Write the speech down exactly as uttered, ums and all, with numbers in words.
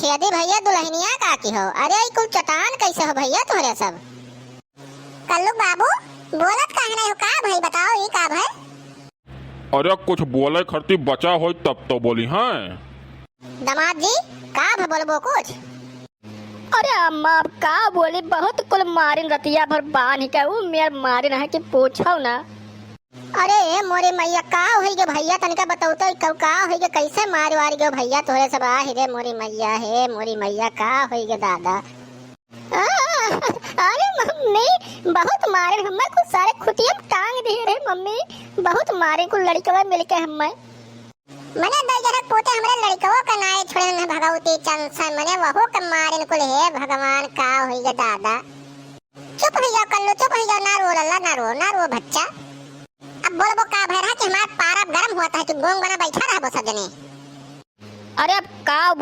छेदी भइया, दुलहिनिया का की हो? अरे, ई कुल चटान कइसे हो भइया तोहरे सब? कल्लू बाबू, बोलत काहे नहीं हो? का भई बताओ, ई का भई? अरे, कुछ बोले खरती बचा होई तब तो बोली हैं। दामाद जी, का भ बोलबो कुछ? अरे अम्मा, अब का बोली, बहुत कुल मारिन रतिया भर बान्हि के, ऊ मेर मारिन है कि पूछो ना। अरे ए मोरी मैया, का होई गे भइया, तनिका बतौतो, ई का होई गे, कइसे मारि वारि गे भइया तोहरे सब? आहि रे मोरी मैया, हे मोरी मैया, का होई गे दादा? आ, अरे मम्मी, बहुत मारे हमें, कुल सारे खुटिया टांग दिहे रे मम्मी, बहुत मारे कुल लड़िकवा मिलके हमें। मने दो जनक पोते हमरे लड़िकवो के नाई छोड़े न भगवती चंद से, मने वहू के मारिन कुल, हे भगवान, का होई गे दादा? चुप होइ जाओ कल्लू, चुप होइ जाओ, ना रो लल्ला, ना रो, ना रो बच्चा। अब बोलबो का भय रहा कि हमार पारा गरम होत है कि गोंग बना बैठा रहबो सब जने। अरे अब का बोल